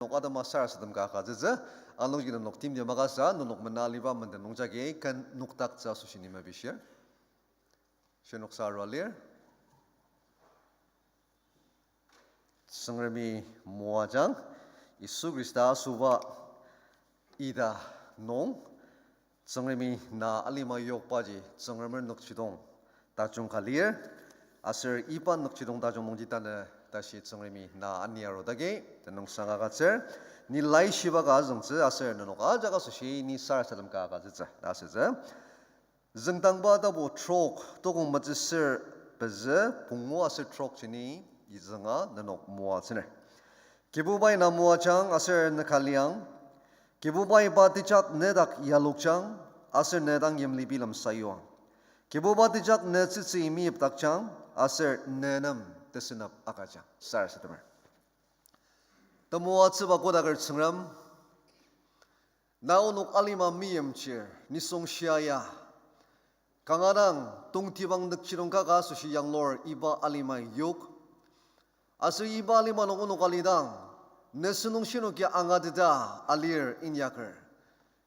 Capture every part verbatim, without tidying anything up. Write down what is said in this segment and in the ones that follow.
Nenok atema sarasadem ka agütsütsü, anungji nenok timtem akasa, nenok mena aliba menden nungjagi ken nokdaktsü asoshi ni mepishir. Shirnoksa arua lir. Tsüngremi moajang, Yisu Khrista asoba ita nung, Tsüngremi na alima yokbaji Tsüngremer nükjidong tajung ka lir, aser iba nükjidong tajung nungji tanü tashi Tsüngremi na ani arudagi tenüngsang agütsür, ni laishiba ka azüngtsü aser nenok ajak asoshi ni sarasadem ka agütsütsü ta asütsü. Züngdangba tapu trok, tokong metsüsür pezü pungu aser trok jeni izünga nenok moatsüner. Kibubai na moajang aser ne ka liang, Kibubai pa tejak nedak yalokjang, aser ne dang yimli bilem sayuang. Kibuba tejak ne tsütsü meyipdakjang, aser ne nem tesenep agüjang. Sarasademer. Temoatsüba kodaker Tsüngrem, na onok alima meimchir nisung shia ya, kanga dang tongtibang nükjidong kaka asoshi yanglur iba alima yok. Aser iba alima nung onok alidang, ne sentong shinoki angateta alir inyaker,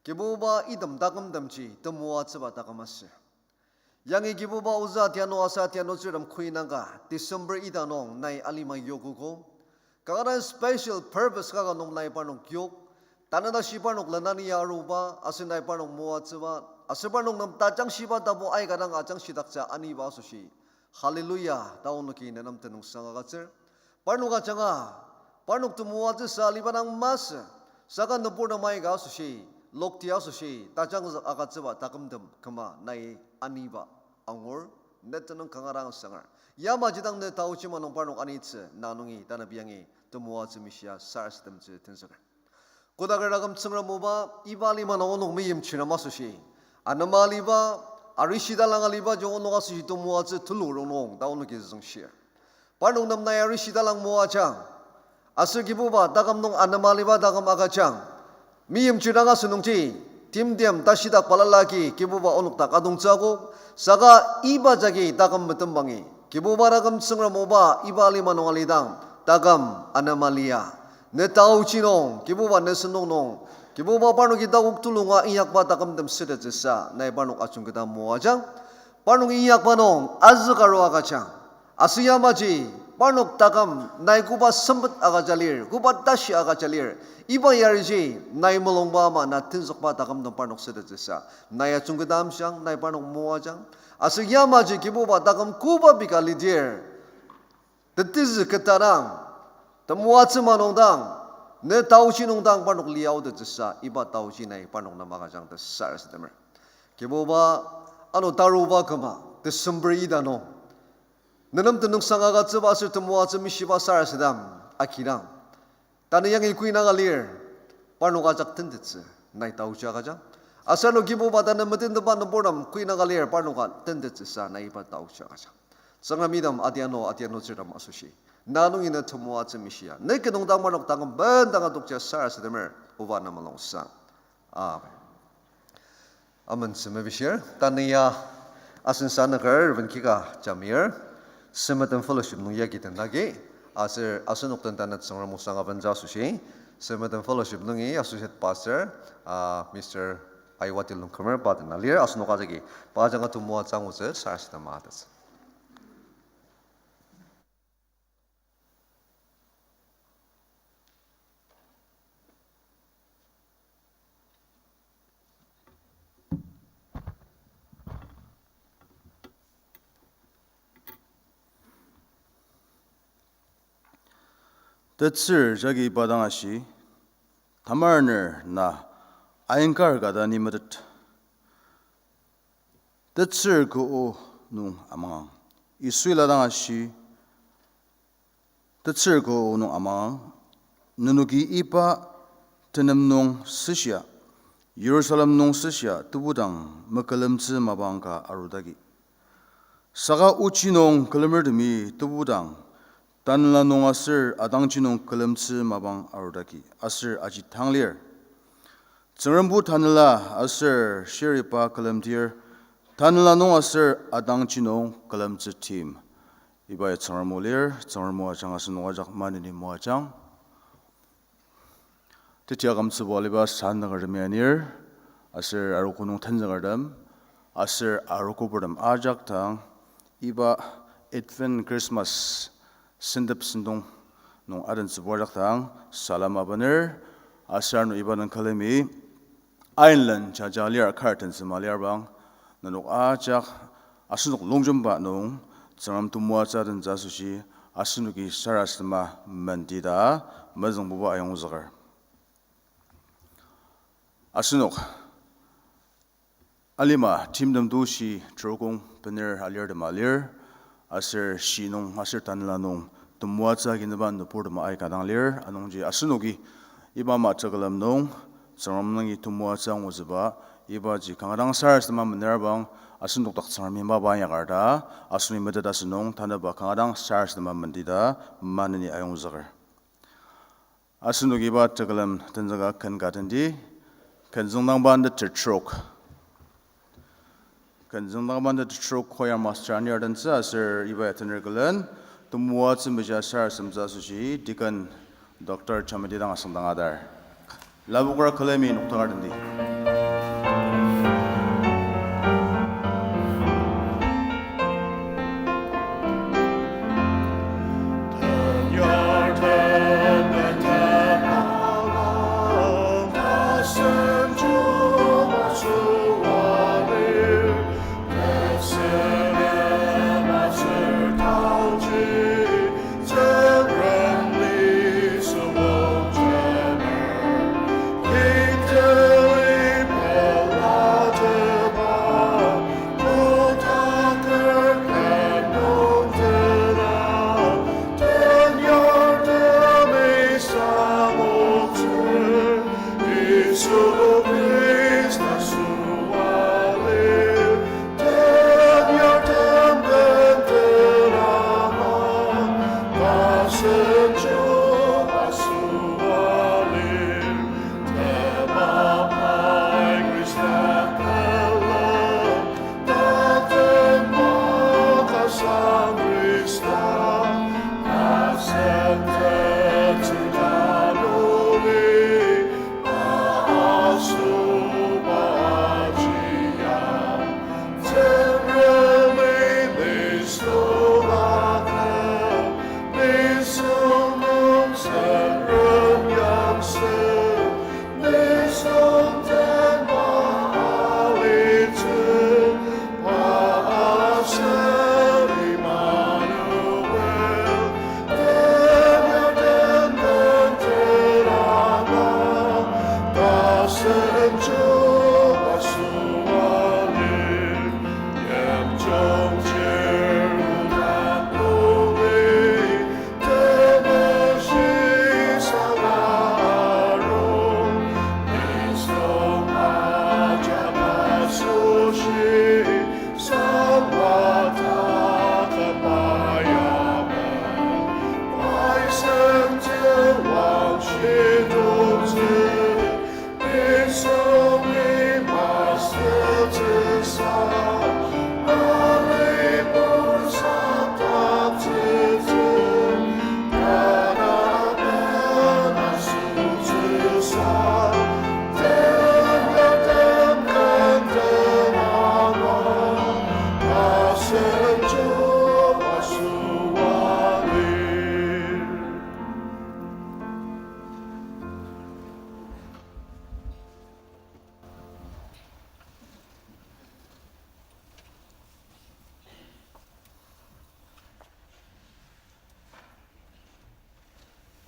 Kibuba item takümtemji temoatsüba taküm asür. Yangi Kibuba ozü tianu asa tianutsürtem kuinangka December ita nung nai alima yokogo. Kanga dang special purpose kaka nung nai parnok yok. Tanü tashi parnok lenani ya aruba, aser nai parnok moatsüba, aser parnok nem tajangshiba tapu aika dang ajangshitakja aniba asoshi, hallelujah ta onoki ne nem tenüngsang agütsür. Parnok ajanga, parnok temoatsüsa aliba dang masü, saka nüburtem aika asoshi, lokti asoshi tajangzük agütsüba takümtem küma nai aniba angur, ne tenüng kanga dang sangar. Yamaji dang ne taochi ma nung parnok anitsü, na nungi tanü biyangi temoatsü mishia sarasademtsü tenzüker. Kodaker taküm Tsüngrem oba, iba alima nung onok meimchir nem asoshi, anema aliba, arishitalang alibaji onok asoshi temoatsü tulu rongnung ta onoki züngshir. Parnok nem nai arishitalang moajang, aser Kibuba taküm nung anema aliba taküm agüjang. Meimchir dang asünungji, timtem tashidak balala agi Kibuba onok dak atongtsü akok, saka iba jagi taküm metembangi Kibuba taküm Tsüngrem oba iba alima nung alidang taküm anema lia, ne taochi nung, Kibuba ne sentong nung, Kibuba parnoki takok tulunga inyakba takümtem sütettsüsa nai parnok ajungketa moajang. Parnok inyakba nung azükaru agüjang. Aser yamaji, parnok taküm nai koba sempet agüja lir, koba tashi agüja lir, iba yariji nai mulungba ama na tenzükba takümtem parnok sütettsüsa nai ajungketa amshiang, nai parnok moajang. Aser yamaji Kibuba taküm koba pika lidir, tetezü ketadang, temoatsü ma nung dang, ne taochi nung dang parnok liaotettsüsa iba taochi nai parnok nem agüjang ta sarasademer. Kibuba, ano taruba küma December ita nung ne nem tenüngsang agütsüba aser temoatsü mishiba sarasadem akidang, tanü yangi kuinaka lir, parnok ajak tentettsü nai taochi agüjang. Aser ano Kibuba tanü metentepa nüburtem kuinaka lir, parnoka tentettsüsa nai iba taochi agüjang. Tsüngrem item atiano atianutsürtem asoshi, na nungi ne temoatsü mishia ne kinungdang parnok taküm bendanga tokja sarasademer, oba na mulungsang. Amen. Amen, sü mepishir. Tanü ya asen sanaker Reverend Kika Jamir, Samatem Fellowship nung yagi tendagi, aser asenok den tanü Tsüngrem osang abentsü asoshi, Samatem Fellowship nungi Associate Pastor, ah, Mister Aiwati Longkumer pa den alir, asenok ajaki pa ajanga temoatsü angutsü sarasadema atas. Tetsür jagi pa dang ashi, Tamar ner na ainkar ka ta ni metet. Tetsür ka o nung amangang. Yisui la dang ashi, tetsür ka o nung amangang, nenoki iba tenem nung süshia, Yirusalem nung süshia tebudang mekülemtsü mapang ka arudaki. Saka ochi nung külemertemi tebudang tanela nung aser atangji nung külemtsü mapang arudaki aser aji tang lir. Tsüngrembo tanela aser shiriba külemdir, tanela nung aser atangji nung külemtsü tim. Ibai Tsüngrem o lir, Tsüngrem o ajanga asenok ajak maneni moajang. Teti akümtsüba aliba sanükertemi anir, aser arogo nung tenzükertem, aser arogo purtem ajak dang, iba Advent Christmas sentep sentong nung adentsüba ajak dang salem abener, aser ano iba nung külemi, ainlen jaja lir kar tenzüma lirbang, nenok ajak asenok longjemba nung Tsüngrem temoatsü tentsü asoshi, asenoki sarasadema mendita mezüngbuba ayongzüker. Asenok alima timtem to shi trokong bener alirtem alir, aser shi nung aser tanela nung temoatsü aginüba nüburtem aika dang lir, anungji asenoki iba ama tekülem nung Tsüngrem nungi temoatsü angutsüba, ibaji kanga dang sarasadema mener bang, asenok dak Tsüngremi mapa inyakar ta, asenoki meteta asünung tanüba kanga dang sarasadema mendita maneni ayongzüker. Asenok iba tekülem tenzüka ken ka tendi, ken züngdangba nü tetrok. Ken züngdangba nü tetrok choir master anir tentsü aser iba ya tener külen, temoatsü mejia sarasademtsü asoshi, Deacon Doctor Chameti dang asüngdang adar. Lapoker külemi noktakar tendi.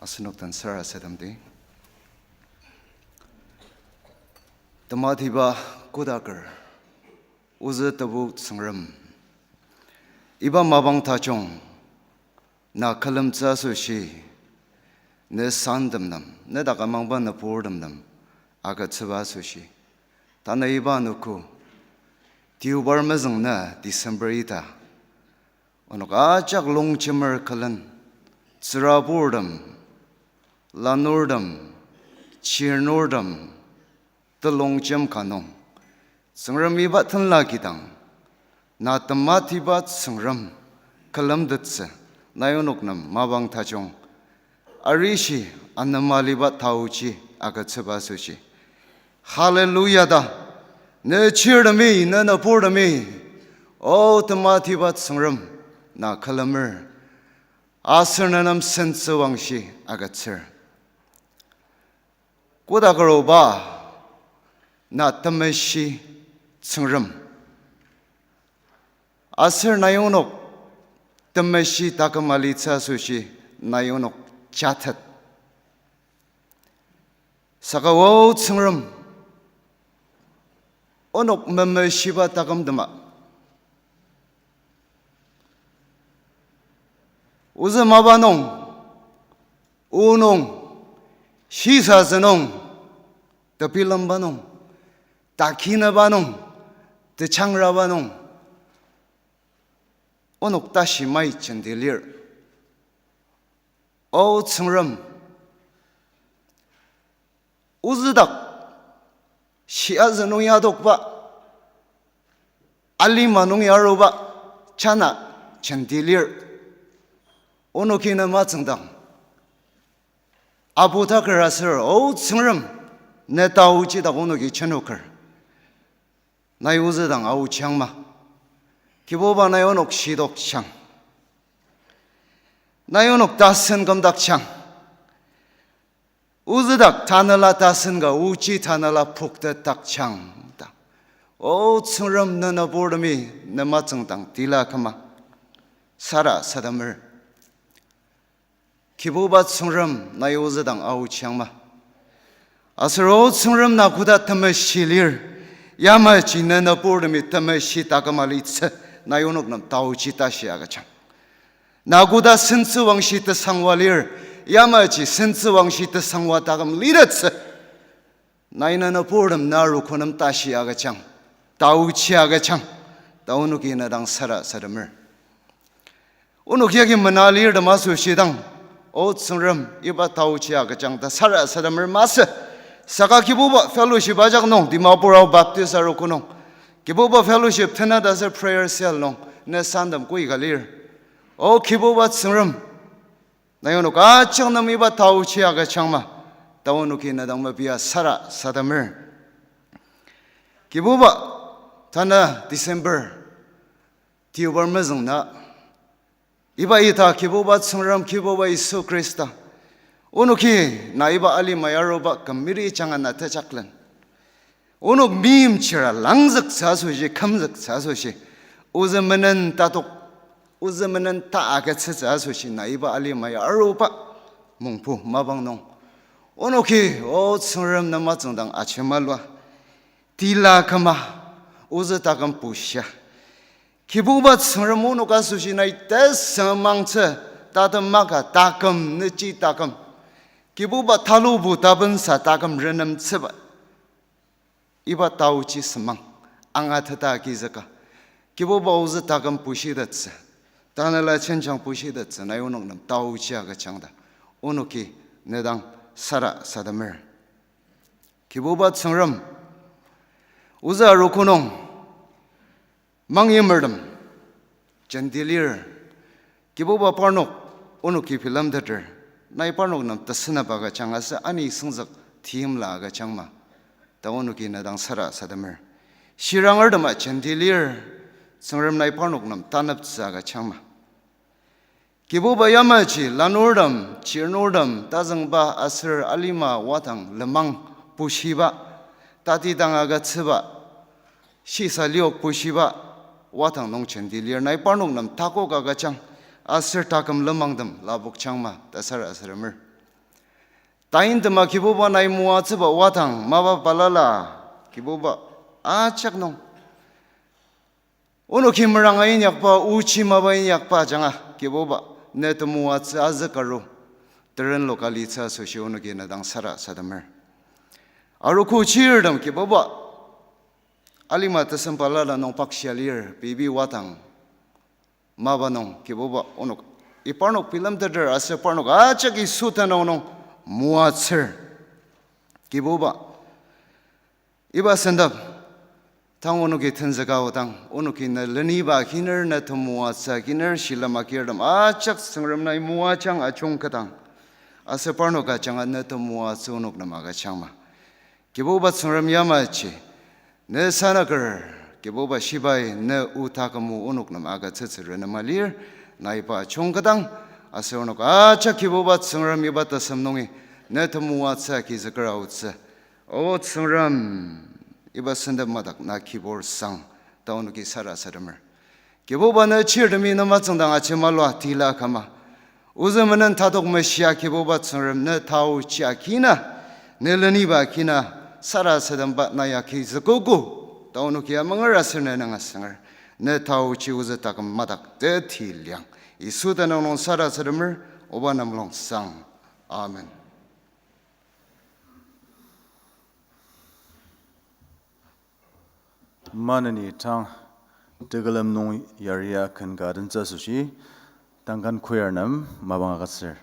Asenok den sarasademdi. Tematiba kodaker, ozü tebu Tsüngrem. Iba mapang tajung, na külemtsü asoshi, ne sandem nem, ne dak amangba nüburtem nem, agütsüba asoshi. Tanü iba anogo, Deobar mezüng na December ita. Onok ajak longjemer külen, tsüraburtem, lanurtem, chirnurtem, telongjem ka nung, Tsüngrem iba tenla kidang, na tematiba Tsüngrem külemtettsü, nai onok nem mapang tajung, arishi anema liba taoji agütsüba asoshi, Hallelujah ta, ne chirtemi, ne nüburtemi, O tematiba Tsüngrem, na külemer, aser ne nem sentsüwangshi agütsür. Koda küroba, na temeshi Tsüngrem. Aser nai onok temeshi taküm alitsü asoshi nai onok jatet. Saka O Tsüngrem, onok memeshiba takümtema ozü mapa nung, o nung, shisatsü nung, tebilemba nung, takinaba nung, techangraba nung, onok tashi mai jenti lir. O Tsüngrem, ozüdak shiatsü nung yadokba, alima nung yaruba, jana jenti lir. Onoki ne matsüngdang apu taker aser, O Tsüngrem, ne taoji dak onoki jenoker. Nai ozüdang aochiangma, Kibuba, nai onok shidokjang. Nai onok tasen kümdakjang. Ozüdak tanela tasen ka ochi tanela poktetdakjang ta, O Tsüngrem, ne nüburtemi ne matsüngdang tila küma sarasademer. Kibuba Tsüngrem, nai ozüdang aochiangma. Aser O Tsüngrem, na koda temeshi lir, yamaji ne nüburtemi temeshi taküm alitsü, nai onok nem taoji tashi agüjang. Na koda sentsüwangshi tesangwa lir, yamaji sentsüwangshi tesangwa taküm litettsü, nai ne nüburtem, na arogo nem tashi agüjang, taoji agüjang, ta onoki ne dang sarasademer. Onok yagi mena lirtem asoshi dang, O Tsüngrem, iba taoji agüjang ta sarasademer masü. Saka Kibuba, fellowship ajak nung, Dimapur Ao Baptist arogo nung, Kibuba, fellowship tenat aser prayer cell nung ne santem koika lir. O Kibuba Tsüngrem, nai onok ajak nem iba taoji agüjangma, ta onoki ne dang mepia sarasademer. Kibuba, tanü December tiubar mezüng na, iba ita Kibuba Tsüngrem, Kibuba Yisu Khrista, onoki na iba alima aruba kümiri janga na tejaklen. Onok meimchira langzüktsü asoshi, kümzüktsü asoshi, ozü menen tatok, ozü menen ta agütsütsü asoshi na iba alima aruba mungpu mapang nung, onoki, O Tsüngrem, ne matsüngdang ajemalua, tila küma, ozü taküm bushia. Kibuba Tsüngrem, onok asoshi nai tesüngmangtsü, tatem maka taküm, nechi taküm, Kibuba, talubu tabensa taküm renemtsüba, iba taoji semang angateta agizüka, Kibuba, ozü taküm bushitettsü, tanela jenjang bushitettsü nai onok nem taoji agüjang ta onoki ne dang sarasademer. Kibuba Tsüngrem, ozü arogo nung mangyimertem jenti lir. Kibuba, parnok onoki bilemteter, nai parnok nem tesünep agüjang aser ani sengzük timla agüjangma, ta onoki ne dang sarasademer. Shirangertema jenti lir, Tsüngrem, nai parnok nem taneptsü agüjangma. Kibuba, yamaji lanurtem, chirnurtem, tazüngba aser alima wadang lenmang bushiba, tatidang agütsüba, shisa liok bushiba wadang nung jenti lir, nai parnok nem takok agüjang aser taküm lenmangtem lapokjangma ta sarasademer. Taintema Kibuba, nai moatsüba wadang mapa balala, Kibuba, ajak nung onoki meranga inyakba, ochi mapa inyakba ajanga, Kibuba, ne temoatsü azükaru terenlok alitsü asoshi onoki ne dang sarasademer. Arogo chirtem, Kibuba, alima tesem balala nung bakshia lir, pei pei wadang mapa nung, Kibuba, onok, iparnok bilemteter aser parnok ajak Yisu tenüng nung moatsür. Kibuba, iba sentep tang onoki tenzüka aodang, onoki ne leniba akiner, ne temoatsü akiner, shilem akirtem ajak Tsüngrem nai moajang ajungketang, Aser parnok ajanga ne temoatsü onok nem agüjangma. Kibuba Tsüngrem yamaji, ne sanaker, Kibuba shibai ne o taküm o onok nem agütsütsü renema lir, nai pa jungkadang, aser onok ajak Kibuba Tsüngrem iba tasem nungi, ne temoatsü agizüker aotsü. O Tsüngrem, iba sentep madak na kibur sang, ta onoki sarasademer. Kibuba ne chirtemi ne matsüngdang ajemalua tila kama. Ozü menen tatok meshia Kibuba Tsüngrem ne taochi akina, ne leniba akina, sarasademba na ya kizükogo, ta onoki amanger aser ne nang asanger, ne taochi ozü taküm madak teti liang. Yisu tenüng nung sarasademer, oba nem mulung sang. Amen. Maneni tang tekülem nung yaria ken ka tentsü asoshi, Duncan Choir nem mapang agütsür.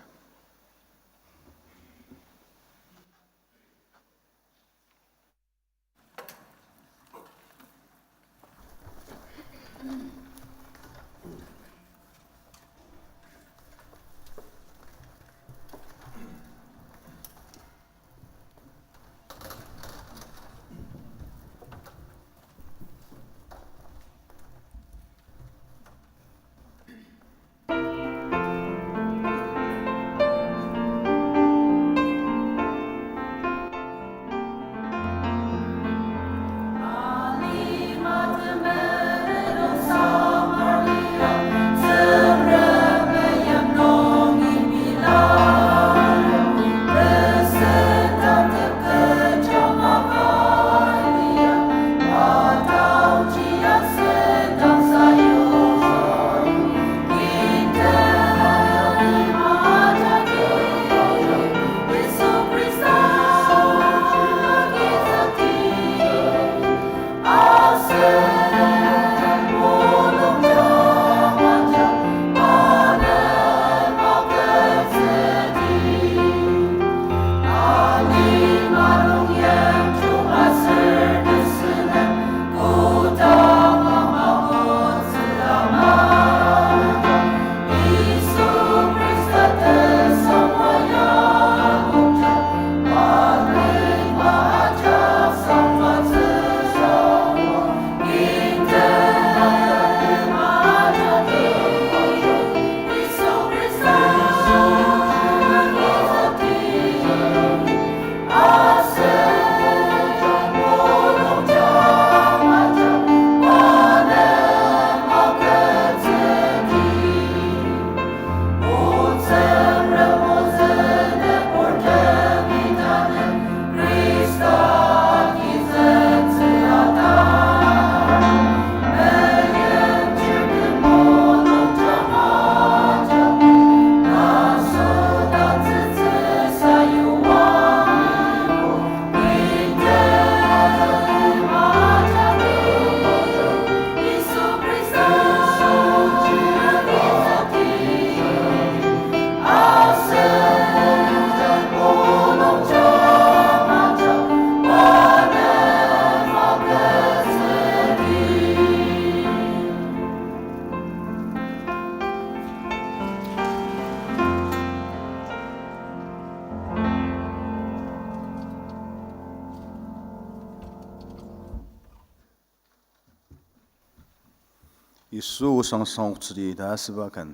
Yisu osang sangoktsüdi ta asüba ken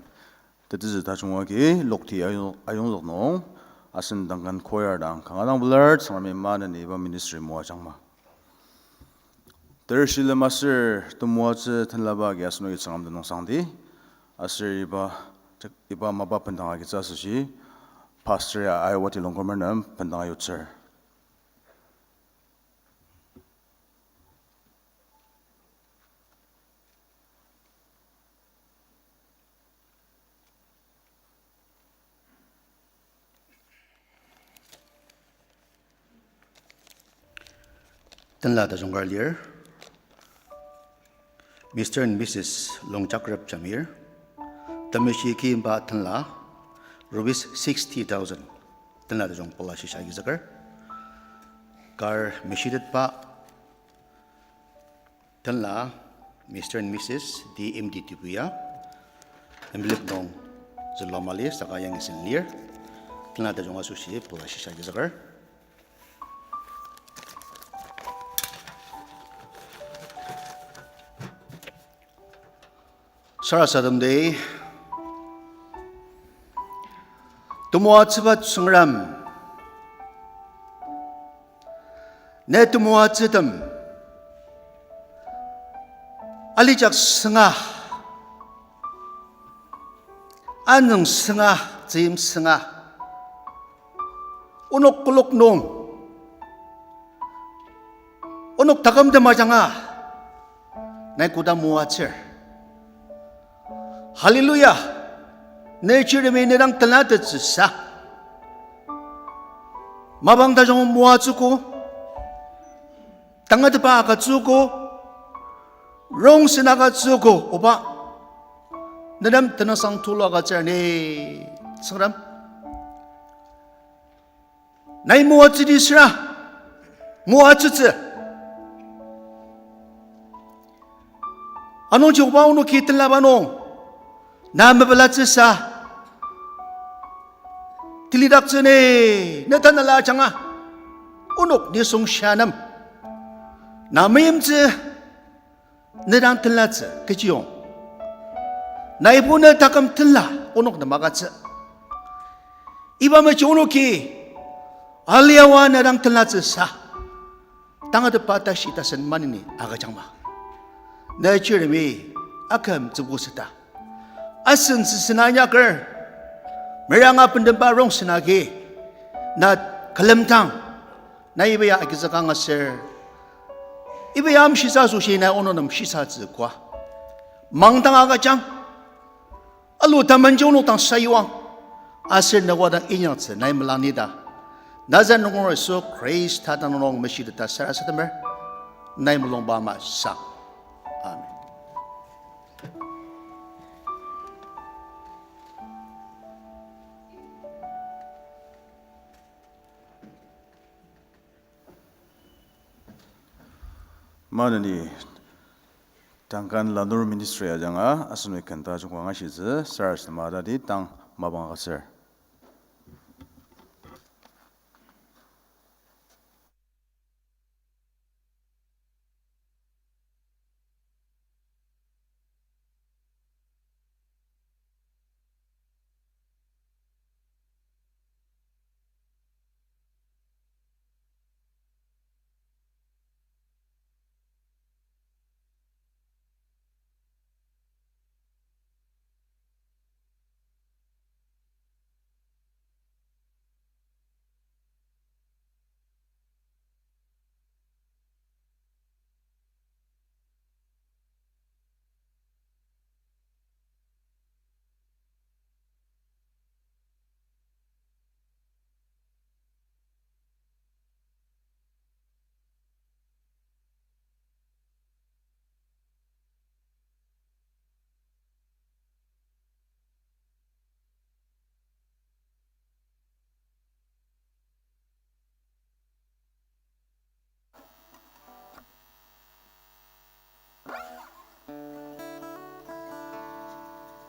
tetezü tajung agi lokti ayong-, ayongzük nung asen Duncan Choir dang kanga dang pelar Tsüngremi maneni iba ministry moajangma. Ter shilem aser temoatsü tenlaba agi asenoki Tsüngrem tenüng sangdi, aser iba, iba mapa bendang agitsü asoshi, Pastor ya Aiwati Longkumer nem bendang ayutsür. Tenla tajung kar lir, Mister and Missus Longjakrep Jamir, temeshi kimba tenla, rupees sixty thousand, tenla tajung pela shisha agizüker, kar meshitetba tenla, Mister and Missus D M D Tipuya, envelope nung zülua mali saka yangisen lir. Tenla tajung asoshi pula shisa agizüker. Sarasadem de, temoatsüba Tsüngrem, ne temoatsütem alijak sünga, anüng sünga, tzim sünga, onok kolok nung, onok takümtem ajanga nai koda moatsür. Hallelujah! Ne chirtemi ne dang tenlatettsüsa mapang tajung moatsüogo, tangatetba agütsüogo, rongsen agütsüogo, Oba, ne nem tenüngsang tulu agütsür ni, Tsüngrem. Nai moatsüdi süra, moatsütsü. Anungji Oba onoki tenlaba nung na mepelatsüsa tilidaktsü ni, ne tanela ajanga onok nisung sha nem na meimtsü, ne dang tenlatsü kechiyong, naibo ne taküm tenla onok nem agütsü. Iba meji onoki aliawa ne dang tenlatsüsa tangatetba tashi tasen maneni agüjangma, ne chirtemi aküm tsübuseta asen süsena inyaker, meranga bendenba rongsen agi na külemdang, na iba ya agizükang aser, iba ya amshisa asoshi nai onok nem shisatsü koa mangdang agüjang. Alu tamenji onok dang sayuang, aser ne wadang inyaktsü nai melang ni ta, Nazaret nunger Yisu Khrista dang nung meshiteta sarasademer, nai mulungba ama sang. Amen. Maneni Duncan Lanur Ministry ajanga asenoki ken tajungba angashitsü, sarasadema tati tang mapang agütsür.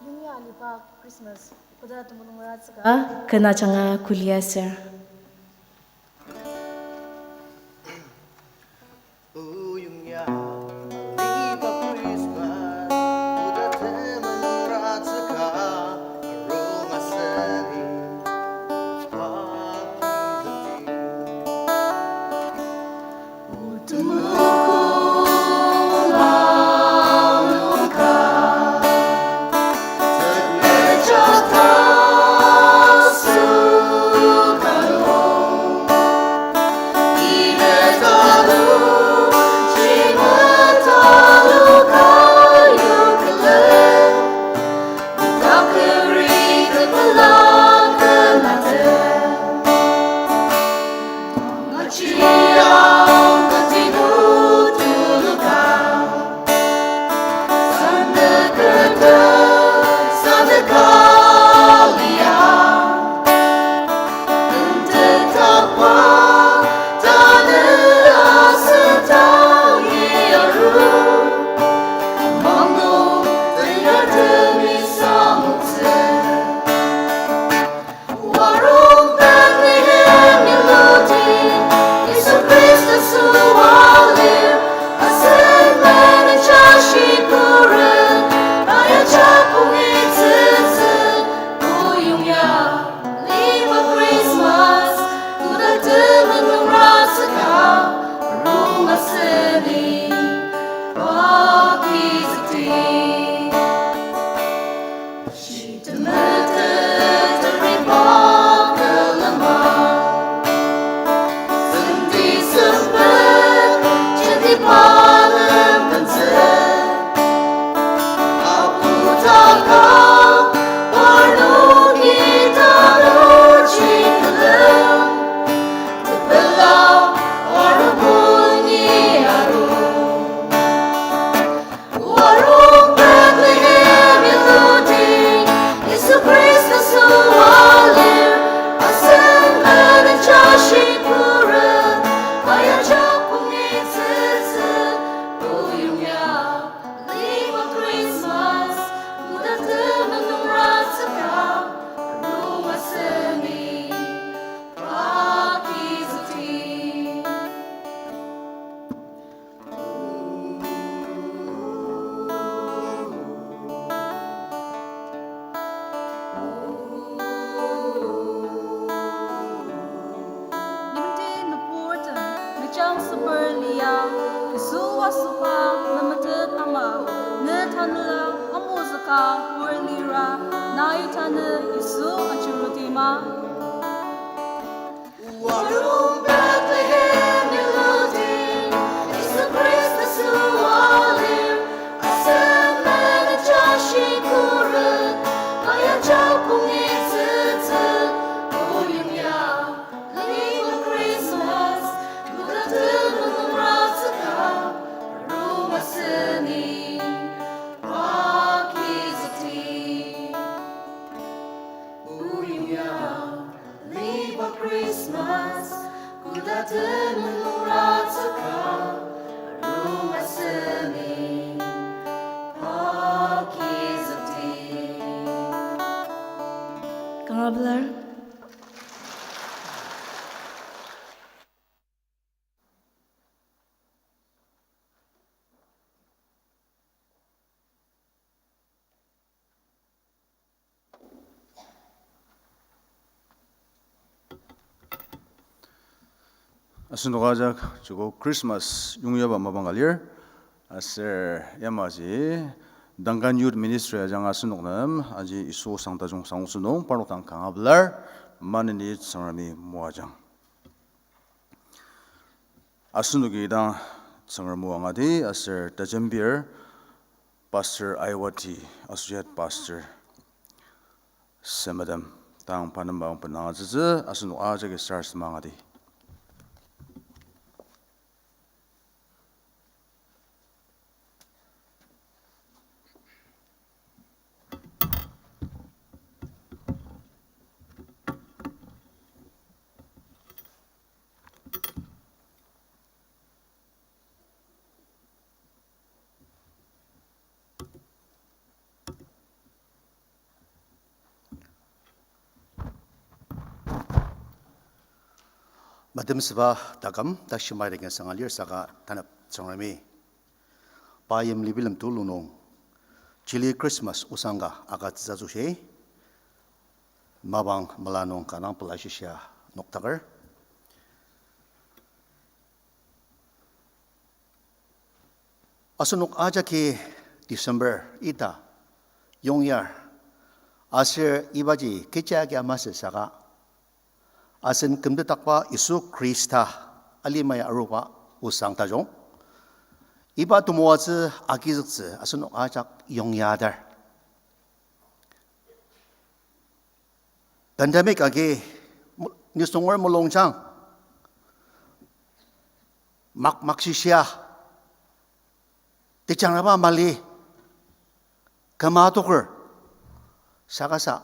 Yongya aliba Christmas koda temulung ratsüka ken ajanga kuliaser. Yisu asoba memetet ama, ne tanela amozüka wor lira, nai tanü Yisu achiruti ma. Warung Bethlehem iludi, Yisu Khrista süa lir, asen mena jashi khuret, aya japungi tsütsü, oyunya, liba Christmas, koda tenüng ratsüka, arung aseni, pa kizükti. Oyunya, liba Christmas, koda tenüng ratsüka, arung aseni, pa kizükti. Kanga pelar. Asenok ajak joko Christmas yongyaba mapang ka lir, aser yamaji Duncan Youth Ministry ajanga asenok nem aji Yisu osang tajung sangutsü nung parnok dang kanga pelar, maneni Tsüngremi moajang. Asenoki dang Tsüngrem o angati aser tajembir Pastor Aiwati, Associate Pastor Semadam, tang pa nem bang benang atsütsü, asenok ajaki sar sema angati. Metemsüba taküm, tashimai renge sanga lir saka tanep Tsüngremi pa yimli bilem tulu nung, chili Christmas osang ka agütsütsü asoshi, mapang mela nung kanga pela shishia noktaker. Asenok ajaki December ita yongyar, aser ibaji kecha agi masü saka, asen kümtetdakba Yisu Khrista alimai aruba osang tajung, iba temoatsü agizüktsü asenok ajak yongyader. Pandemic agi mu-, nisonger mulungjang, mak mak shishia, tejangraba mali, küma toker, saka sa,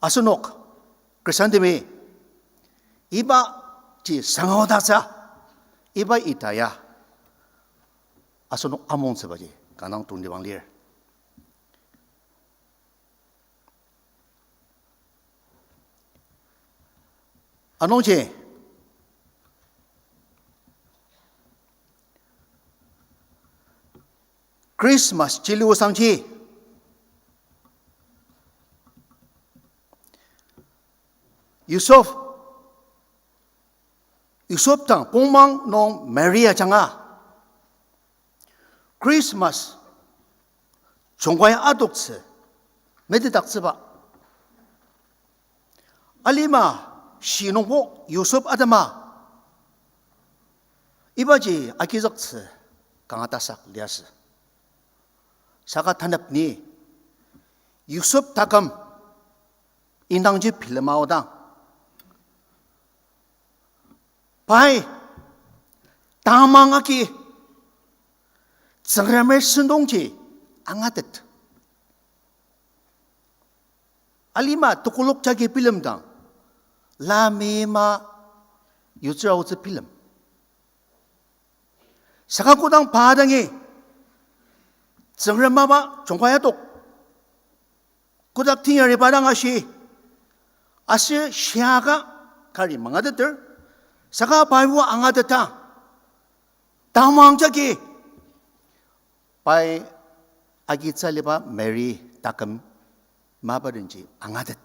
asenok Khristan temi ibaji sangao tatsü, iba ita ya asenok amongtsübaji kanga tongtibang lir. Anungji Christmas chili osangji Yusuf, Yusuf dang pongmang nung Mary ajanga Christmas jungkai adoktsü metetdaktsüba alima shi nungbo Yusuf atema ibaji agizüktsü kanga tasak liasü. Saka tanep ni Yusuf taküm indangji bilema aodang, pai tamang agi Tsüngremer sentongji angatet. Alima tekolak jagi bilemdang, lamima yutsüra aotsü bilem. Saka kodang pa dangi Tsüngrem mapa jungkai adok, kotak teyariba dang ashi, aser shiaka kari mangateter, saka paibo angateta, tamang jagi pai agitsü aliba Mary taküm mapa denji angatet.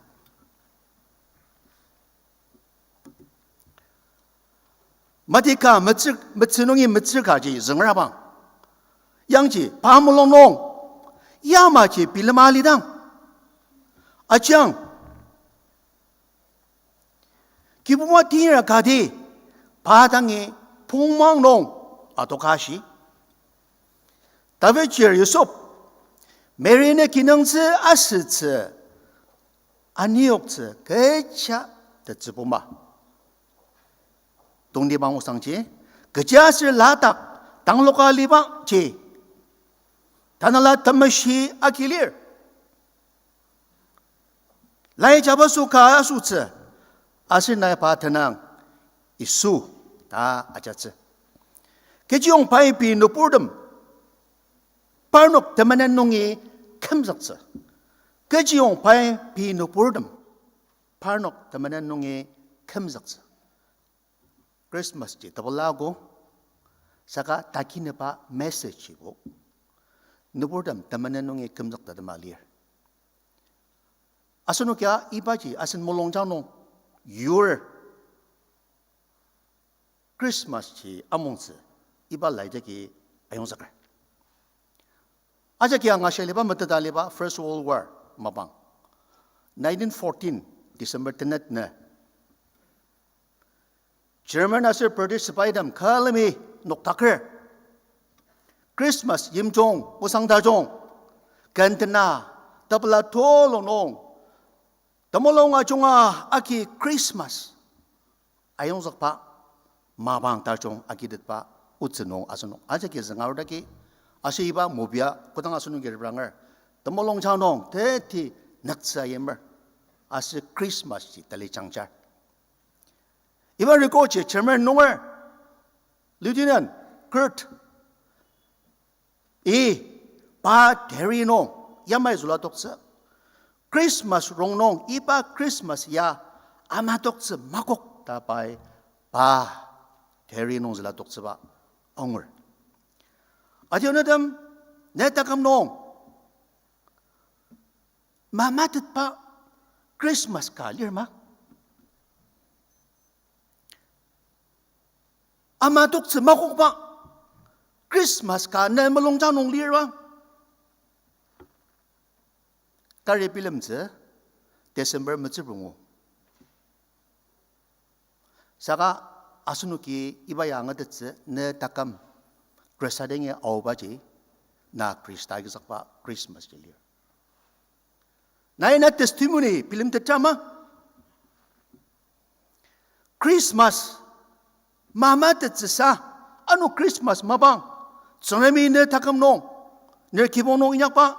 Mati ka metsür, metsü nungi metsür kaji züngra bang. Yangji pa mulung nung yamaji bilema alidang, ajang Kibuba tera kati pa dangi pongmang nung adoka shi. David chir Yusuf, Mary ne kinungtsü asütsü, aniyoktsü kecha tetsübuma. Tongtibang osangji, kechiaser ladak tangloka libaji, Tanela Temeshi agi lir. Lai jabaso ka asütsü, aser nai pa tenang Yisu ta ajatsü. Kechiyong pai pei nüburtem parnok temenen nungi kümzüktsü. Kechiyong pai pei nüburtem parnok temenen nungi kümzüktsü. Christmas ji tepela ako, saka takineba message jibo nüburtem temenen nungi kümzüktetema lir. Asenokia ibaji asen mulungjang nung yur Christmas ji amongtsü iba lai jagi ayongzüker. Ajaki angashia liba meteta liba First World War mapang, nineteen fourteen December tenet nü German aser British sepaitem külemi noktaker. Christmas yimjung, osang tajung, ken tena, tepela tulu nung, temulung ajunga agi Christmas ayongzükba mapang tajung agitetba otsü nung asenok ajaki zünga arudaki, aser iba movie-a kodang asenoki repranger, temulungjang nung teti nüktsü ayimer, aser Christmas ji tali jangjar. Iba record ji German nunger Lieutenant Kurt-i pa diary nung yamai züla toktsü, Christmas rongnung iba Christmas ya ama toktsü makok ta pai pa diary nung züla toktsüba angur. Adianutem, ne taküm nung mamatetba Christmas ka lir ma? Ama toktsü makokba Christmas ka ne mulungjang nung lir ma? Kari bilemtsü December metsübrongo. Saka asenoki iba ya angatettsü ne taküm Khrista dangi aobaji na Khrista agizükba Christmas ji lir. Nai na testimony bilemtetra ma? Christmas mamatettsüsa, ano Christmas mapang Tsüngremi ne taküm nung, ne kibong nung inyakba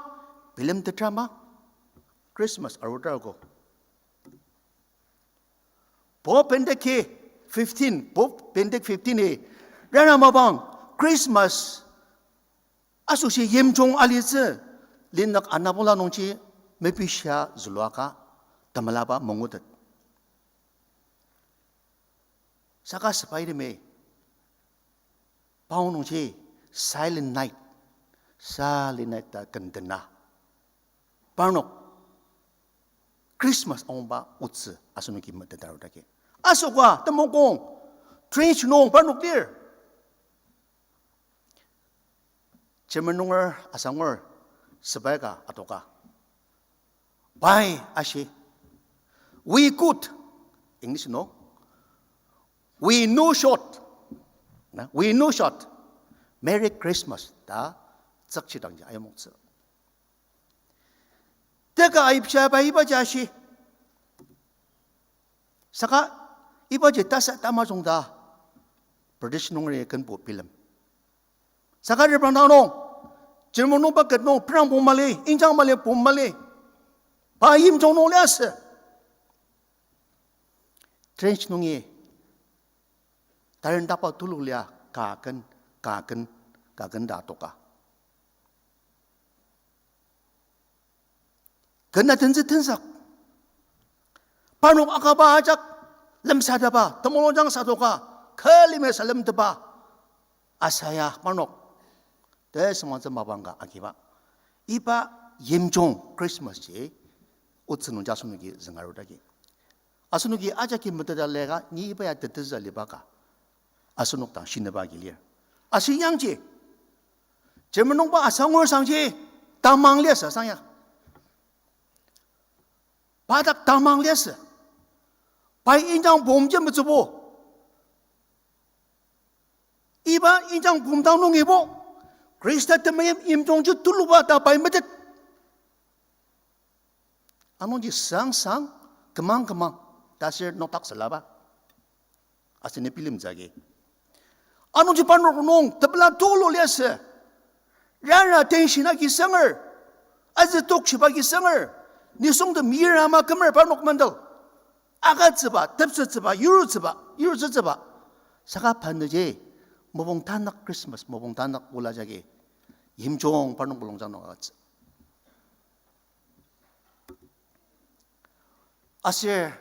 bilemtetra ma? Christmas arutar ako. Pope Benedict fifteen, Pope Benedict fifteen-i rara mapang Christmas asoshi yimjung alitsü, linük anabula nungji mepishia züluaka temelaba mangutet. Saka sepaitemi pa nungji Silent Night, Silent Night ta kendena parnok Christmas angba otsü asenoki metetarudaki. Asoka temokong trench nung parnok lir. German nunger asangur sepai ka atoka. Pai ashi, "We good," English nung, "We no shot. Na, we no shot. Merry Christmas," ta tsükchidangji ayimoktsü. Teka aipsha pai ibaji ashi. Saka ibaji tasa tamajung ta British nungeri kenbo bilem. Saka reprangdang nung, German nungba ket nung, prang pung mali, injang mali, pung mali, pa yimjung nung liasü. Trench nungi tarendakba tulu lia kaken, kaken, kaken ta toka. Ken atentsü tenzük. Parnok akaba ajak lemsateba, temulungjang satoka, külemi salemteba, asaya parnok tesüngmangtsü mapang ka agiba. Iba yimjung Christmas ji otsü nungji asenoki züngarudaki. Asenoki ajaki meteta lega ni iba ya tetezü aliba ka. asenok dang shinüba agi lir. Aser yangji, German nungba asangur sangji tamang liasü asang ya. Pa dak tamang liasü. Pai indang bomji metsübo. Iba indang bomdang nungibo, Khrista temeim yimjungji tuluba ta pai metet. Anungji sangsang, kümang kümang, ta aser nokdak sülaba. Aser ni bilemtsü agi. Anungji parnok nung tepela tulu liasü. Rara tension agi sünger. Azü tokshiba agi sünger. Nisungtem yir ama kümer parnok mendel. Agütsüba, tepsetsüba, yurutsüba, yurutsütsüba. Saka panüji, mopung tanak Christmas, mopung tanak ola jagi. Yimjung parnok mulungjang nung agütsü. Aser,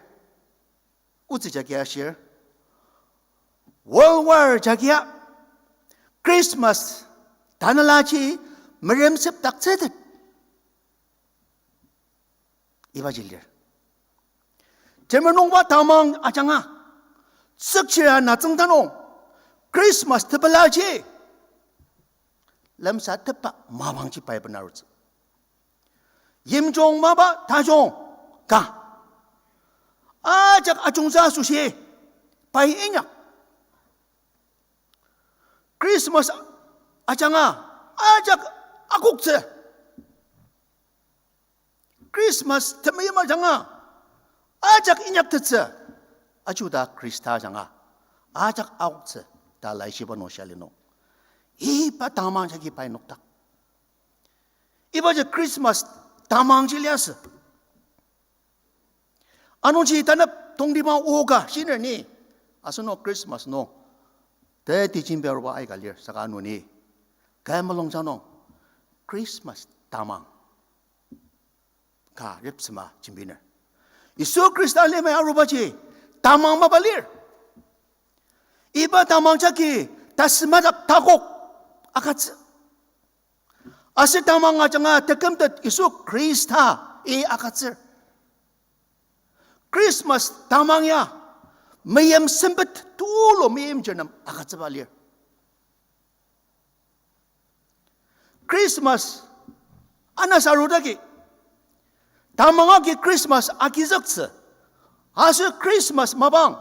otsü jagi ashir, World War jagia Christmas tanelaji meremsep daktsütet. Ibaji lir. German nungba tamang ajanga, tsükchira natsüngda nung, Christmas tepelaji, lemsatepba mapangji pai benarutsü. Yimjung mapa tajung ka. Ajak ajungtsü asoshi pai inyak. Christmas ajanga ajak akoktsü. Christmas temeim ajanga ajak inyaktettsü. Ajuda Khrista ajanga ajak akoktsü ta laishiba nung shia lir nung, iba tamang jagi pai nokdak. Ibaji Christmas tamangji liasü. Anungji tanep tongtibang oka shiner ni, asenok Christmas nung teti jembi aruba aika lir saka ano ni, kü mulungjang nung Christmas tamang ka repsema jembiner. Yisu Khrista lemai arubaji tamang mapa lir. Iba tamang jagi tasümadak takok agütsü. Aser tamang ajanga tekümtet Yisu Khrista-i agütsür. Christmas tamang ya meim sempet tulu meimchir nem agütsüba lir. Christmas anasa arudagi, tamang agi Christmas agizüktsü, aser Christmas mapang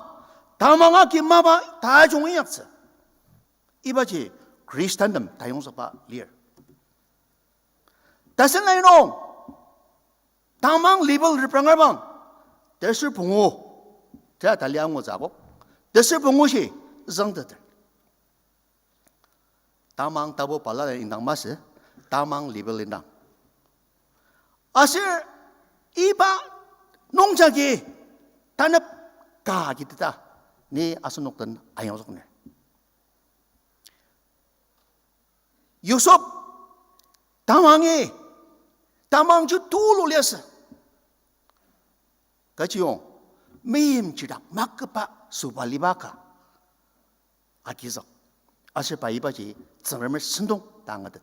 tamang agi mapa tajung inyaktsü. Ibaji Khristantem tayongzükba lir. Tasen lai nung tamang label reprangabang, teser pungu, ta tali angutsü akok, teser pungu shi züngteter. Tamang tapu balala indang masü, tamang label indang. Aser iba nungjagi tanep ka agiteta ni asenok den ayongzükner. Yusuf tamangi, tamangji tulu liasü. Kechiyong, meimchir dak maküba sobaliba ka agizük. Aser pa ibaji Tsüngremer sentong ta angatet.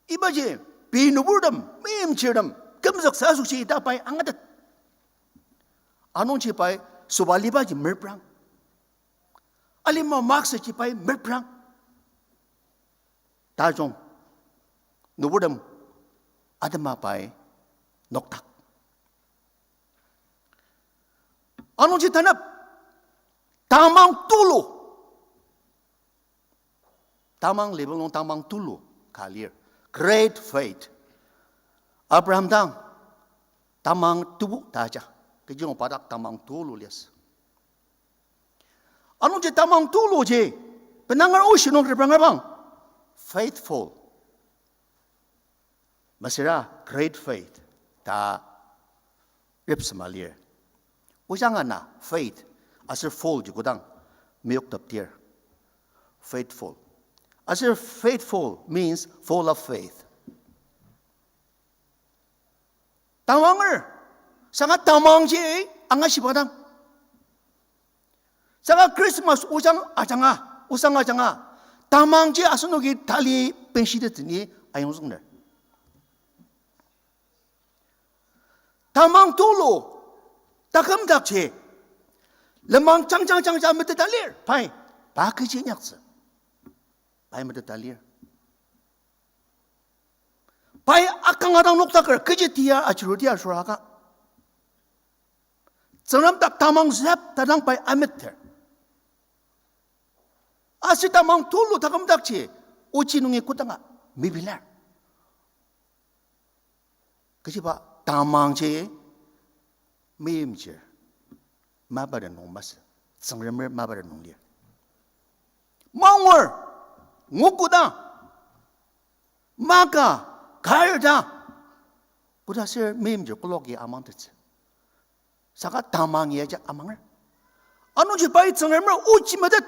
Ibaji pei nüburtem, meimchirtem kümzüktsü asoshi ta pai angatet. Anungji pai sobalibaji merprang. Alima maksüji pai merprang. Tajung nüburtem atema pai nokdak. Anungji tanep tamang tulu. Tamang label nung tamang tulu ka lir. Great faith. Abraham dang tamang tebu ta aja. Kechiyong pa dak tamang tulu liasü. Anungji tamang tuluji, benanger oshi nung reprangabang, faithful. Mesüra great faith ta repsema lir. Ojang ana faith aser full ji kodang meyoktepdir. Faithful. Aser faithful means full of faith. Tamanger, saka tamangji angashiba dang. Saka Christmas ojang ajanga, osang ajanga, tamangji asenoki tali benshitetsü ni ayongzükner. Tamang tulu, takümdakji, lenmang jangjang jangja meteta lir, pai, pa kechi inyaktsü. Pai meteta lir. Pai akanga dang noktaker kechi tia achiru tia shuraka. Tsüngrem dak tamang zep tadang pai ameter. Aser tamang tulu takümdakji ochi nungi kodanga mebilar. Kechiba tamangji meimchir mapa den nung masü, Tsüngremer mapa den nung lir. Mangur, ngukoda, maka, karda, koda ser meimchir koloki amangtettsü. Saka tamang yaja amanger. Anungji pai Tsüngremer ochi metet.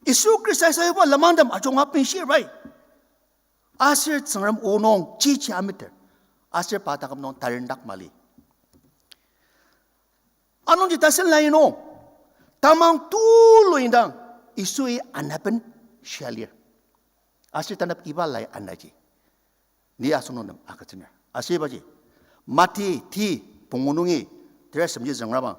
Yisu Khrista sayuba lenmangtem ajunga benshir pai. Aser Tsüngrem o nung chichi ameter. Aser pa taküm nung tarendak mali. Anungji tasen lai nung tamang tulu indang Yisui anaben shia lir. Aser tanap iba lai anaji ni asenok nem agütsüner. Aser ibaji Mati ti pungu nungi ter semji züngrabang.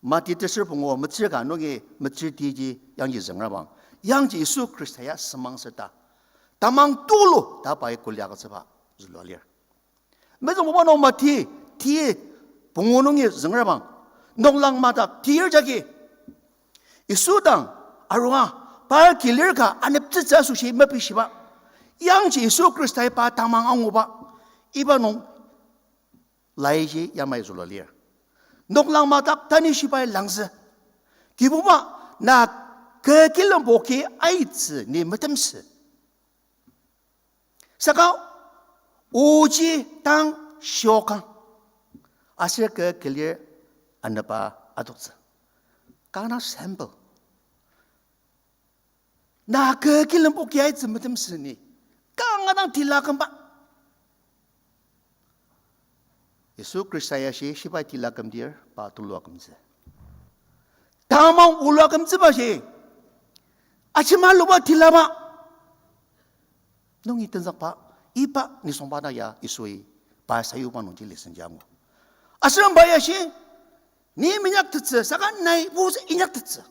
Mati teser pungu metsür ka nungi metsür tiji yangji züngrabang. Yangji Yisu Khrista ya semang seta tamang tulu ta pai kuli agütsüba zülua lir. Mezüngbuba nung Mati ti pungu nungi züngrabang. Noklang madak tir jagi Yisu dang arua pa kilir ka aneptsütsü asoshi mepishiba. Yangji Yisu Khrista pa tamang anguba. Iba nung laiji yamai zülua lir. Noklang madak tanishibai langzü. Kibuba, na kü kilembo ki aitsü ni metemsü. Saka oji tang shiokang. Aser kü kilir anepba adoktsü. Kanga sample. Na kü kilembo ki aitsü metemsü ni kanga dang tila kümba. Yisu Khrista ya shi shibai tila kümdir pa tulua kümtsü. Tamang olua kümtsüba shi ajimaluba tilaba nungi tenzükba iba nisungba na ya Yisui pa sayuba nungji lesson ji angu. Aser pa ya shi ni minyaktettsü saka nai ozü inyaktettsü.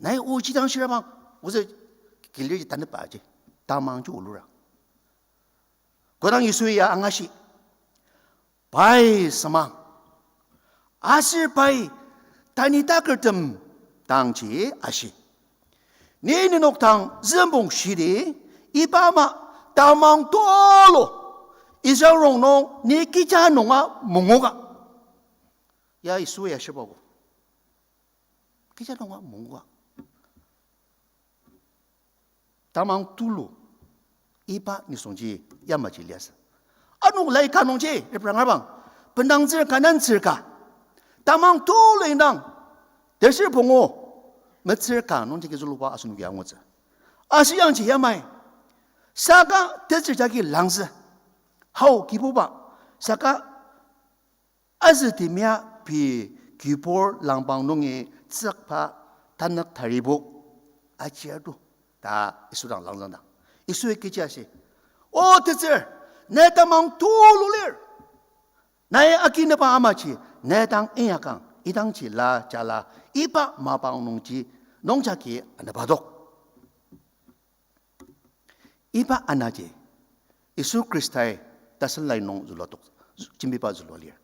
Nai oji dang shirabang ozü kilir ji tanüba ji tamang ji olura. Kodang Yisui ya angashi pai semang. Aser pai tanü takertem dangji ashi, ni nenok dang zümbong shidi, iba ama tamang tulu Israel rongnung ni kija nunga mungoka. Ya Yisui ya shibago. Kija nunga mungoka. Tamang tulu iba nisungji yamaji liasü. Ano lai ka nungji reprang abang, bendangtsür ka, nantsür ka, tamang tulu indang teser pungu metsür ka nungji kizüluba asenoki angutsü. Aser yangji yamai saka tetsür jagi langzü. Hao Kibuba, saka azü timia pei kibur langpang nungi tsükba tanük taribo ajiato ta Yisu dang langzüngdang, Yisui kechi ashi, O tetsür, ne tamang tulu lir. Nai akineba amaji ne dang inyakang, idangji la jala iba mapang nungji nungjagi anepadok. Iba anaji Yisu Khristai tasen lai nung zülua tok, jembiba zülua lir.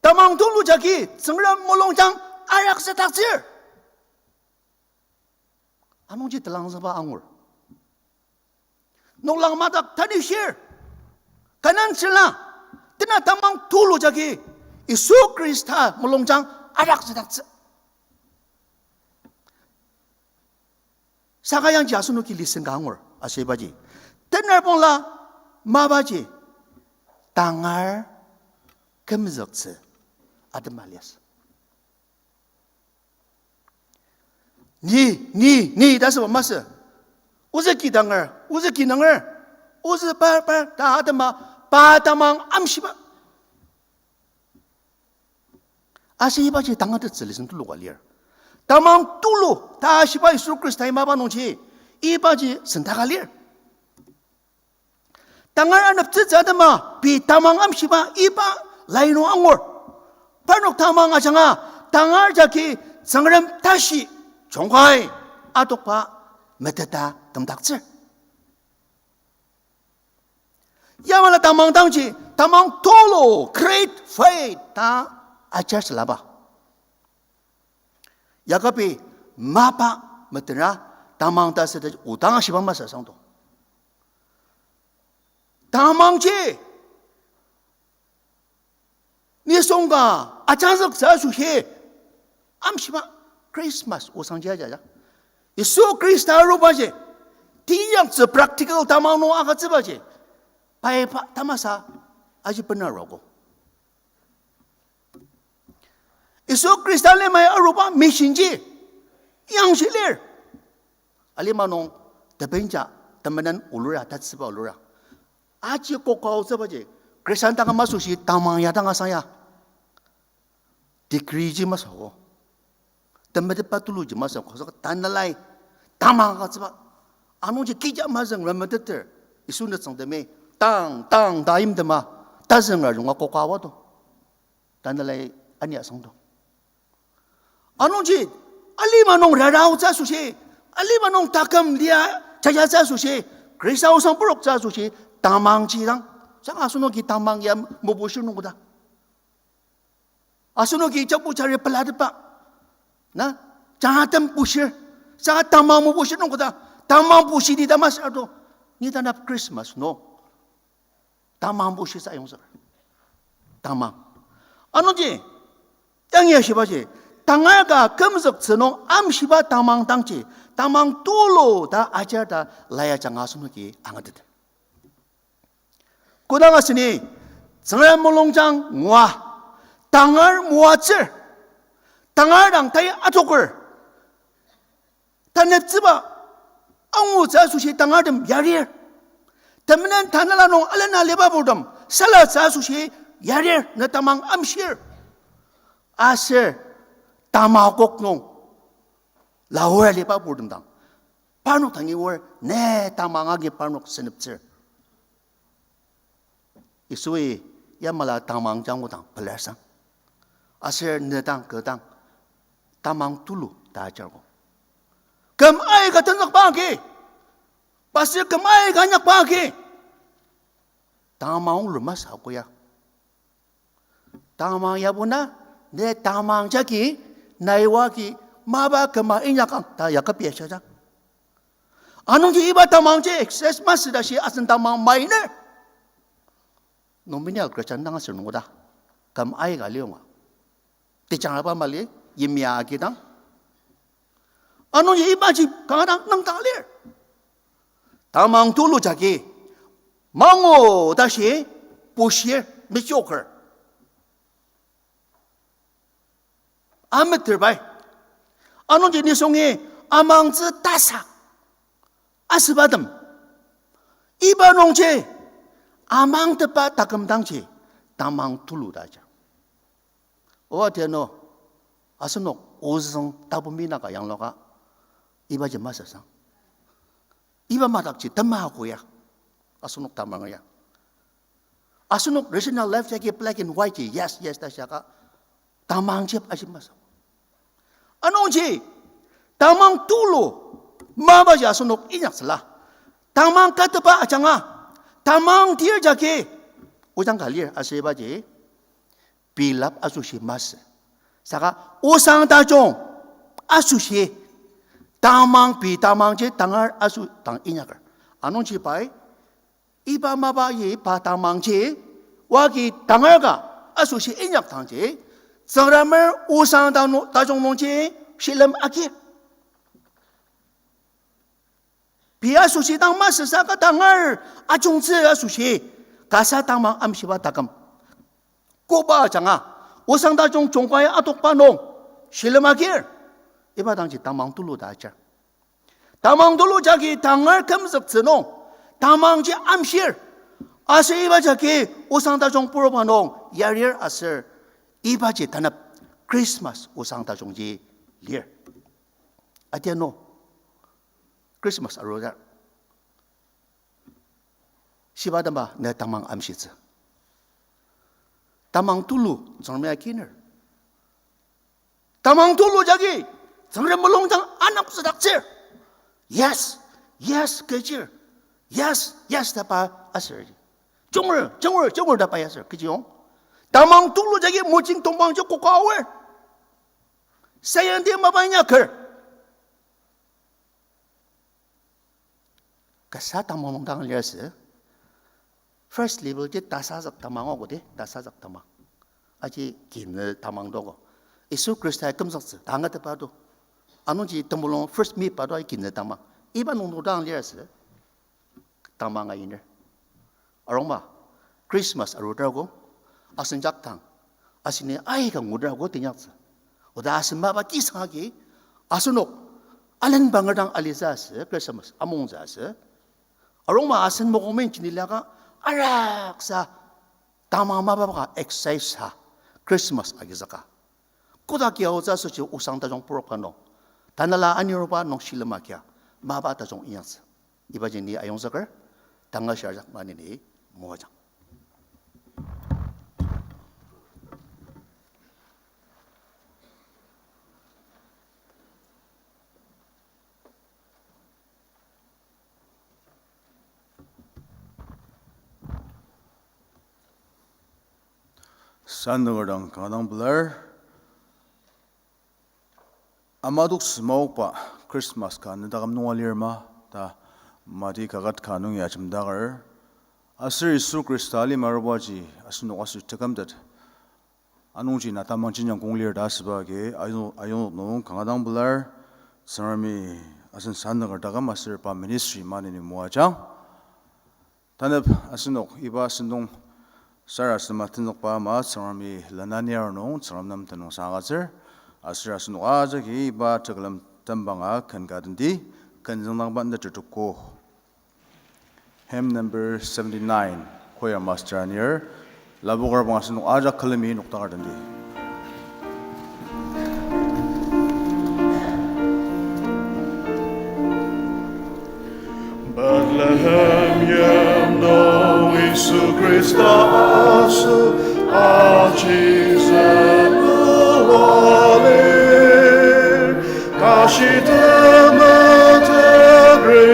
Tamang tulu jagi Tsüngrem mulungjang araksadaktsür. Anungji telangzüba angur. Noklang madak tanishir, kanan tsüla, tena tamang tulu jagi Yisu Khrista mulungjang araksadaktsü. Saka yangji asenoki lesson ka angur ashibaji, tenarbongla mapaji tangar kümzüktsü atema liasü. Ni, ni, ni ta süba masü. Ozü kidanger, ozü kinanger, ozü par, par ta atema, pa tamang amshiba. Aser ibaji tangatettsü lesson tulu ka lir. Tamang tulu ta shiba Yisu Khristai mapa nungji ibaji sendaka lir. Tangar aneptsütsü atema pei tamang amshiba iba lai nung angur. Parnok tamang ajanga Tangar jagi Tsüngrem tashi jungkai adokba meteta kümdaktsür. Yamala tamang dangji, tamang tulu, great faith ta ajar sülaba. Yakobi mapa metera tamang ta süta odang ashiba masü sangdo. Tamangji nisung ka ajangzüktsü asoshi, amshiba Christmas osangji ajaja. Yisu Khrista arubaji, teinyaktsü practical tamang nung agütsübaji, pai pa tamasa aji benarogo. Yisu Khrista lemai aruba missionji yangshi lir. Alima nung tebenja temenen olura, tatsüba olura. Aji koka aotsübaji, Khristan dang masoshi tamang ya dang asang ya. Degree ji masüko. Temetetba tuluji masüko. Saka tanelai tamang agütsüba. Anungji kija mazüng remeteter. Yisu nütsüngtemi tang, tang, ta imtema. Tazüngra junga koka aoa do. Tanelai ania sangdo. Anungji, alima nung raraotsü asoshi, alima nung taküm lia jajatsü asoshi, Khrista osang puroktsü asoshi, tamangji dang. Saka asenoki tamang ya mebushir nung koda. Asenoki jabu jari pelatepba. Na, jangatem bushir. Saka tamang mebushir nung koda. Tamang bushidi ta masü ado. Ni tanap Christmas nung tamang bushisa ayongzüker. Tamang. Anungji, yangi ashibaji, tangar ka kümzüktsü nung amshiba tamang dangji, tamang tulu ta ajar ta la ajanga asenoki angateter. Kodang aseni, Tsüngrem mulungjang ngua, tangar moatsür, tangar dang tai atoker, taneptsüba angutsü asoshi tangartem yarir. Temenen tanela nung alena libaburtem salatsü asoshi yarir, ne tamang amshir. Aser tamakok nung laor aliba purtem dang, parnok dangi oar, ne tamang agi parnok seneptsür. Yisui yamala tamang jangko dang pelar sang. Aser ne dang kü dang tamang tulu ta ajarko. Küm aika tenzükba agi, pastor küm aika inyakba agi, tamang luma sa koya. Tamang yabo na, ne tamang jagi, nai oa agi, mapa küma inyakang ta Yakobi ashia ja. Anungji iba tamangji excess masü tashi asen tamang mainer. Nominal Christian dang aser nungoda. Küm aika liyonga. Tejangraba mali, yimya agidang. Anungji ibaji kanga dang nüngdang lir. Tamang tulu jagi, mangu tashi, pushir, mechoker. Ameter pai. Anungji nisungi amangtsü tasak asübatem. Iba nungji amangtepa taküm dangji tamang tulu ta aja. Oa tiano, asenok ozüng tapu mina ka yangluka, ibaji masü sang. Iba madakji tema koya, asenok tamang ya. Asenok rational life jagi black and white ji, yes, yes ta shaka, tamang ji aji masü. Anungji, tamang tulu, mapaji asenok inyaktsüla. Tamang katepa ajanga, tamang tir jagi, ojang ka lir aser ibaji, pilap asoshi masü. Saka osang tajung asoshi, tamang pei tamangji tangar asoshi dang inyaker. Anungji pai, iba mapaji pa tamangji, oa agi tangar ka asoshi inyak dangji, Tsüngremer osang ta nu-, tajung nungji shilem agi. Pei asoshi dang masü saka tangar ajungtsü asoshi, kasa tamang amshiba taküm. Koba ajanga, osang tajung jungkai adokba nung, shilem agir, iba dangji tamang tulu ta ajar. Tamang tulu jagi tangar kümzüktsü nung, tamangji amshir, aser iba jagi osang tajung purokba nung yarir aser, ibaji tanep Christmas osang tajungji lir. Adianu, Christmas aruja. Shiba damba ne tamang amshitsü. Tamang tulu Tsüngremi akiner. Tamang tulu jagi, Tsüngrem mulungjang aneptsüdaktsür. Yes, yes, kechir. Yes, yes, ta pa aser. Junger, junger, junger ta pa aser, kechiyong. Tamang tulu jagi mojing tongpang ji koka aor. Sayangdi mapa inyaker. Kasa tamang nung dang lir asü. First level ji tasazük tamang ogo de, tasazük tamang. Aji kinü tamang dogo. Yisu Khrista kümzüktsü, tangatetba do. Anungji temulung first meet pa do ai kinü tamang. Iba nung nung dang lir asü. Tamang ainer. Arungma, Christmas arudar ko, asen jaktang, aseni aika ngudar ko tinyaktsü. Oda asen mapa kisang agi, asenok, alenbanger dang alitsü asü, Christmas amongtsü asü. Arungma asen mokomen jinilaka, araksa, tamang mapa ka excite sa, Christmas agizüka. Kodak ya otsü asoshi osang tajung purok ka nung. Tanela aniroba nung shilem agia, mapa tajung inyaktsü. Ibaji ni ayongzüker, tanga shirjak maneni moajang. Sannüker dang kanga dang pelar. Amadok semaokba Christmas ka netaküm nunga lir ma ta Mati kaket ka nungi ajemdaker. Aser Yisu Khrista alima arubaji asenok asoshi tekümtet. Anungji na tamang jenjang kong lir ta asüba agi ayu-, ayonok nung kanga dang pelar. Tsüngremi asen sannüker taküm aser pa ministry maneni moajang. Tanep asenok iba sentong sarasadema tenzükba ama Tsüngremi lenaniar nung Tsüngrem nem tenüngsang agütsür. Aser asenok ajaki iba tekülem tembanga ken ka tendi, ken züngdangba nda tetuko. Hymn number seventy-nine, choir master anir, lapoker bang asenok ajak külemi nokdaker tendi. Bethlehem yimdong Yisu Khrista asoshi alir. Tashi temetetri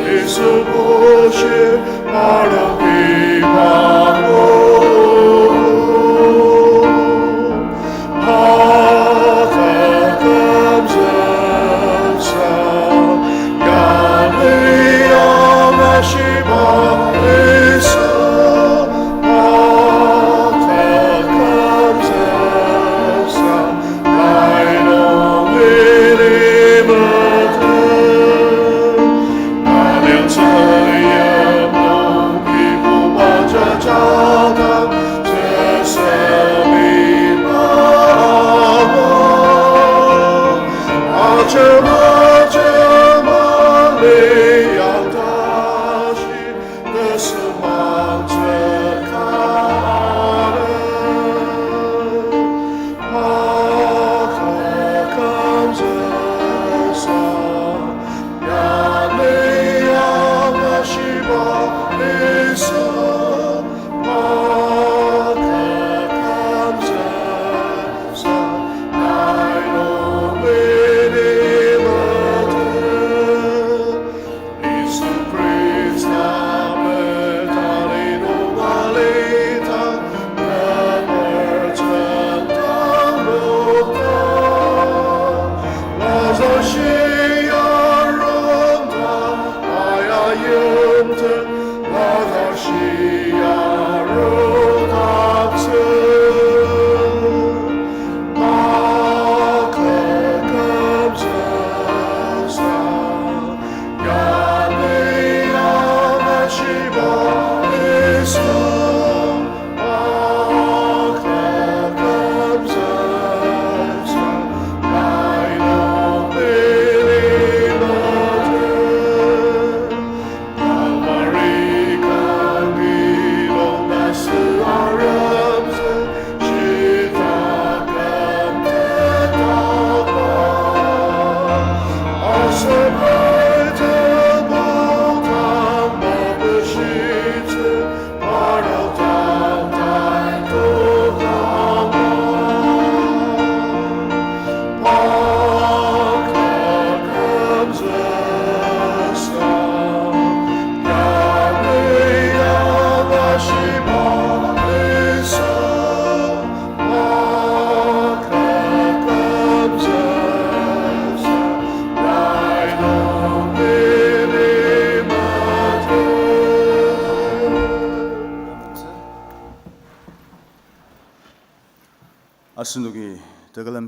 Yisu bushir parnoki mapang.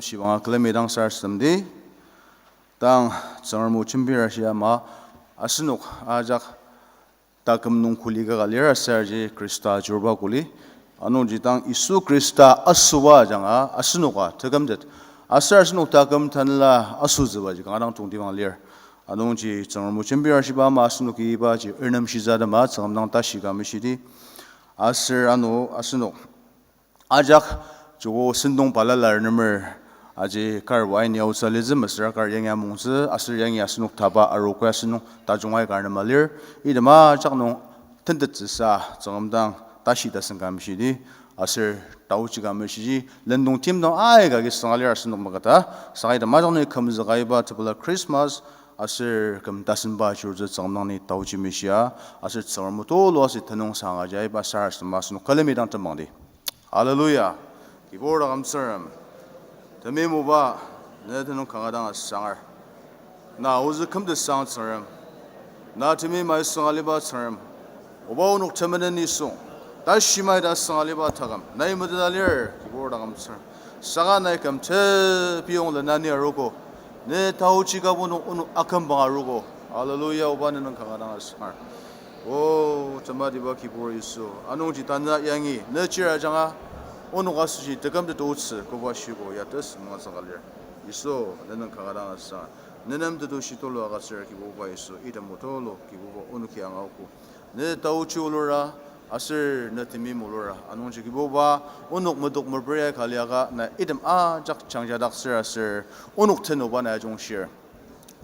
Shibanga külemi dang sarasademdi. Tang Tsüngrem o jembir ashi ama asenok ajak taküm nung kuli kaka lir aser aji Khrista ajurba kuli. Anungji tang Yisu Khrista asüba ajanga asenoka tekümtet aser asenok taküm tanela asütsübaji kanga dang tongtibang lir. Anungji Tsüngrem o jembir ashiba ama asenoki ibaji ernem shisa tema Tsüngrem dang tashi ka meshidi. Aser ano asenok ajak joko sentong balala ernemer aji kar wine yaotsü litsü mesüra kar yangi amongtsü aser yangi asenok taba arogo asenok tajung aika ernema lir. Item ajak nung tentettsüsa Tsüngrem dang tashi tasen ka meshidi aser taochi ka meshidi, lendong timdong aika agi sanga lir asenok makata. Saka item ajak nung kümzüka iba tepela Christmas aser küm tasenba ajurutsü Tsüngrem dang ni taochi meshia, aser Tsüngrem o tulu aser tenüngsang aji aiba sarasadema asenok külemi dang temangdi. Hallelujah. Kibur taküm Tsüngrem. Temeim oba, ne tenüng kanga dang asangar. Na ozü kümtesang Tsüngrem. Na temeim ai sünga aliba Tsüngrem. Oba onok temenen nisung. Tashimai ta sünga aliba taküm. Nai meteta lir, kibur taküm Tsüngrem. Saka nai küm tepiyong lenani arogo. Ne taochi ka bu nung onok akümbang arogo. Hallelujah, oba ne nüng kanga dang asangar. O, tematiba kibur Yisu, anungji tanü yangi ne chir ajanga onok asoshi tekümtet otsü koba shiko ya tesünga züngka lir. Yisu, ne nüng kanga dang asangar. Ne nem tetushi tulu agütsür Kibuba Yisu, item o tulu Kibuba onoki angaogo. Ne taochi olura, aser ne temeim olura. Anungji Kibuba, onok medok meperia ka liaka na item ajak jangjadaktsür aser onok den oba na ajungshir.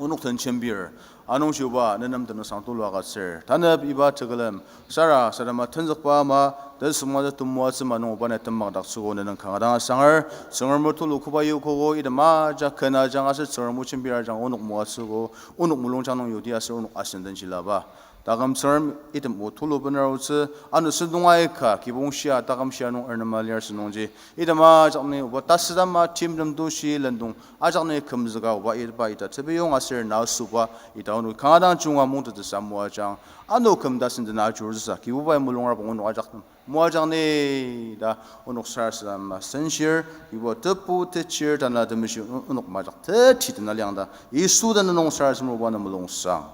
Onok den jembir. Anungji oba ne nem tenüngsang tulu agütsür. Tanep iba tekülem sarasadema tenzükba ama, tesüngmangtsü temoatsü ama nung oba na temakdaktsüogo ne nüng kanga dang asangar. Tsüngrem o tulu koba yokogo, item ajak ken ajanga aser Tsüngrem o jembir ajanga onok moatsüogo, onok mulungjang nung yudi aser onok asen den jilaba. Taküm Tsüngrem item o tulu bener aotsü, ano sentong aika kibong shia taküm shia nung ernema lir asünungji, item ajak ni oba tasüdama timtem tushi lendong ajak ni kümzüka oba iba ita tepiyong aser na asüba ita onok kanga dang junga mungtettsüsa moajang, ano küm tasen dena ajurutsüsa Kibubai mulungra bang onok ajak nem moajang ni ta onok sarasadema senshir, Kibuba tebu techir tanela temeshi onok majak techi tena liang ta Yisu den nung sarasadema oba nem mulungsang.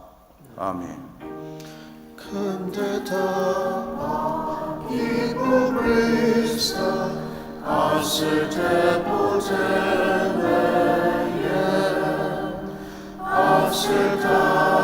Amen. Kümtetba Kibu Khrista, aser tebu temeim, aser ta